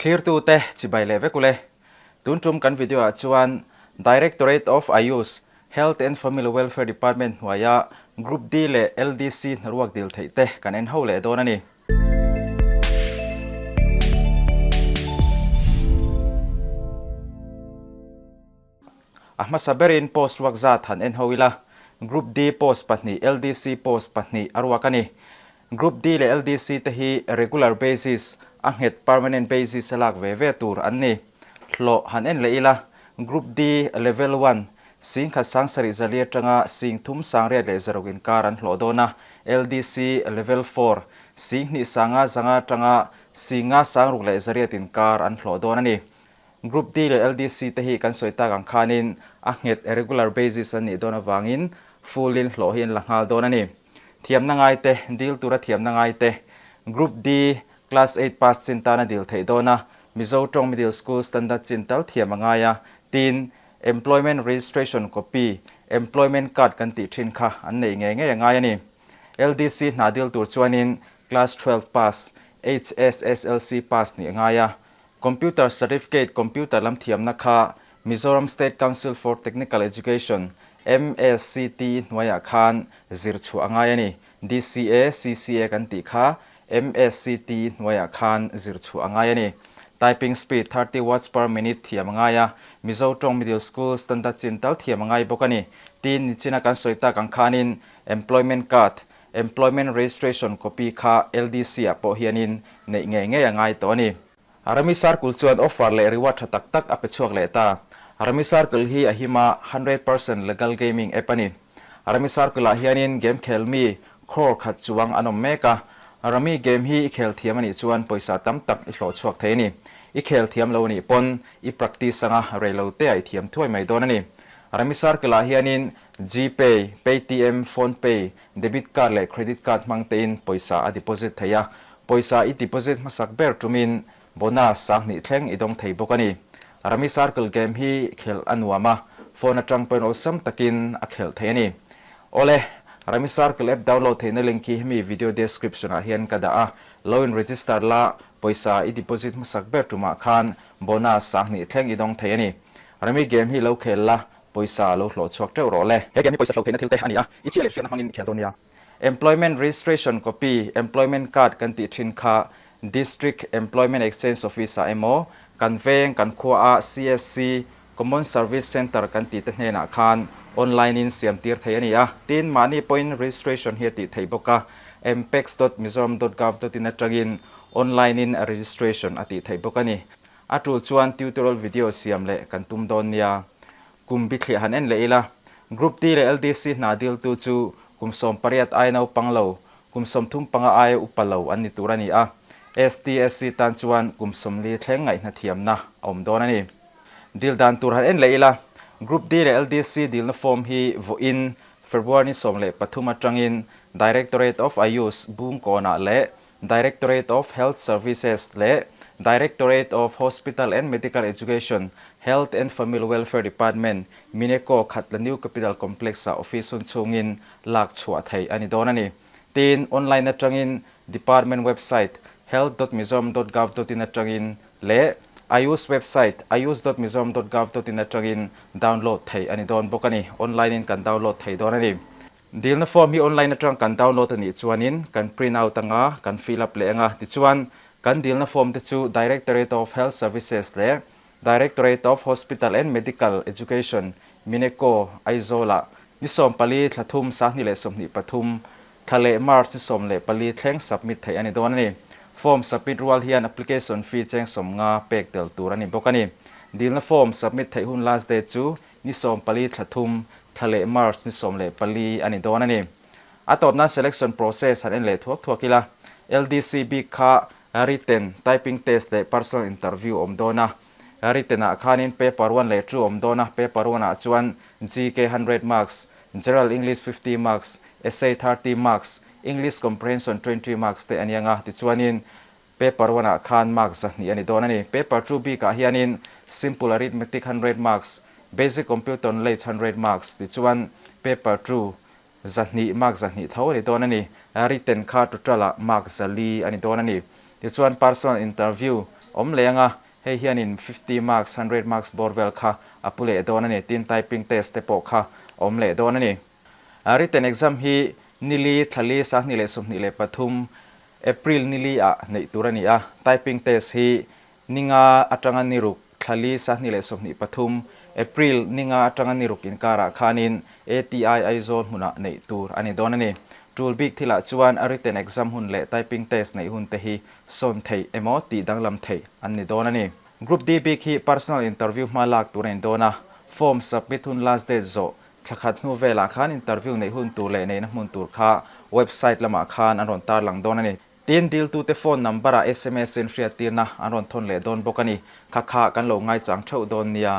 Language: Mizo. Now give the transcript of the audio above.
Thlirtute chibai leh vek ule. Tun tum kan video ah chuan Directorate of Ayush, Health and Family Welfare Department hnuaia Group D leh LDC hnaruak dil theih te kan en ho leh dawn a ni. A hmasa berin post ruak zat han en ho ila, Group D post pahnih, LDC post pahnih a ruak a ni. Group D leh LDC te hi regular basis, a nghet permanent basis a lak ve ve tur an ni. Hlawh han en leh ila, Group D Level one, Singkhat sangsarih zali atanga sing thum sangriat leh zaruk inkar an hlawh dawn a, LDC Level four, Singhnih sanga zanga atanga singa sangruk leh zariat inkar an hlawh dawn a ni. Group D leh LDC te hi kan sawi tak ang khanin a nghet regular basis an nih dawn avangin full-in hlawh hi an la nghal dawn a ni. Thiamna ngai te, dil tura thiamna ngai te, Group D, Class eight pass chin tan a dil theih dawn a, Mizo tawng Middle School standard chin tal thiam a ngai a, tin, Employment Registration Copy, Employment Card kan tih thin kha an neih ngei ngei a ngai a ni. LDC hna dil tur chuanin Class 12 pass, HSSLC pass nih a ngai a, Computer Certificate Computer lam thiamna kha Mizoram State Council for Technical Education, MSCTE, hnuaiah khan zir chhuah a ngai a ni. DCA, CCA kan tih kha MSCTE hnuaiah khan zir chhuah a ngai a ni. Typing speed 30 words per minute thiam a ngai a, Mizo tawng Middle School standard chin tal thiam a ngai bawk a ni. Tin, nichina kan sawi tak ang khanin Employment Card, Employment Registration copy kha LDC ah pawh hianin neih ngei ngei a ngai tawh a ni. Rami Circle chuan offer leh reward tha tak tak a pe chhuak leh ta. Rami Circle hi a him a, 100% legal gaming app a ni. Rami Circle ah hianin game khel mi crore khat chuang an awm mek a. Rami game hi i khel thiam a nih chuan pawisa tam tak i hlawh chhuak thei a ni. I khel thiam lo nih pawn i practice anga rei lo te ah i thiam thuai mai dawn a ni. Rami Circle ah hianin Gpay, Paytm, PhonePay, Debit card leh credit card hmang tein pawisa a deposit thei a, pawisa i deposit hmasak ber tumin bonus sanghnih thleng i dawng thei bawk a ni. Rummy Circle game hi khelh a nuam a, phone atang pawhin awlsam takin a khelh thei a ni. Awle, Rummy Circle app download theihna link hi hemi video description ah hian ka dah a, lo in register la, pawisa i deposit hmasak ber tumah khan bonus sanghnih thleng i dawng thei a ni. Rummy game hi lo khel la, Pawisa lo hlawh chhuak teuh rawh le. He game hi pawisa hlauh theihna thil te a ni a, i chhia leh hriatna hmangin i khel dawn nia. Employment Registration Copy, Employment Card kan tih thin kha District Employment Exchange Office ah emaw, kan veng, kan khua ah CSC, Common Service Centre kan tih te hnenah khan online in siam tir thei a ni a. Tin, mahni pawhin registration hi a tih theih bawk a, mpex dot mizoram dot gov dot in atangin online in registration a tih theih bawk a ni. A tul chuan tutorial video siam leh kan tum dawn nia. Kum bithliah han en leh ila, Group D leh LDC hna diltu chu kum 18 aia naupang lo, kum 35 aia upa lo an ni tur a ni a. STSC tan chuan kum 40 thleng ngaihna thiamna a awm dawn a ni. Dil dan tur han en leh ila, Group D leh LDC dilna form hi vawiin February ni 13 atangin Directorate of Ayush Bungkawnah leh Directorate of Health Services leh Directorate of Hospital and Medical Education, Health and Family Welfare Department, Mineco Khatla New Capital Complex-ah office hun chhungin lak chhuah theih a ni dawn a ni. Tin, online atangin Department website health dot mizoram dot gov dot in atangin leh Ayush website ayush dot mizoram dot gov dot in atangin download theih a ni dawn bawk a ni. Online in kan download thei dawn a ni. Dilna form hi online atang kan download a nih chuanin kan print out anga kan fill up leh anga tichuan kan dilna form te chu Directorate of Health Services leh Directorate of Hospital and Medical Education, Mineco, Aizawl-ah ni 14 thla thum 2023 thla leh March ni 14 thleng submit theih a ni dawn a ni. Form submit rual hian application fee cheng 50 pek tel tur a ni bawk a ni. Dilna form submit theih hun last date chu Ni 14 thla thum, thla leh March ni 14 a ni dawn a ni. A tawp nan selection process han en leh thuak thuak ila, LDC bik kha written, typing test leh personal interview awm dawn a. Written ah khanin paper one leh two awm dawn a, paper one ah chuan GK 100 marks, General English 50 marks, Essay 30 marks, English comprehension 20 marks te a ni ang a, tichuanin Paper one ah khan mark 200 a ni dawn a ni. Paper two bik ah hianin Simple Arithmetic 100 marks, Basic Computer Knowledge 100 marks tichuan paper two 200 mark 200 tho a ni dawn a ni. Written kha total ah mark 400 a ni dawn a ni. Tichuan personal interview awm leh ang a, hei hianin 50 marks, 100 marks bawr vel kha a pu leh dawn a ni. Tin, typing test te pawh kha a awm leh dawn a ni. Written exam hi nili, thlali, 2023, April nili ah neih tur a ni a, typing test hi ninga atanga ni ruk, thlali, 2023, April ninga atanga ni ruk inkarah khanin ATI Aizawl hmunah neih tur a ni dawn a ni. Tul bik thilah chuan a written exam hun leh typing test neih hun te hi sawn theih emaw tih danglam theih an ni dawn a ni. Group D bik hi personal interview hma lak tur a ni dawn a, form submit hun last date zawh Thla khat hnu velah khan interview neih hun tur leh neihna hmun tur kha website lamah khan an rawn tarlang dawn a ni. Tin, diltute phone number-ah sms-in hriattirna an rawn thawn leh dawn bawk a ni. Kha kha kan lo ngaichang theuh dawn nia.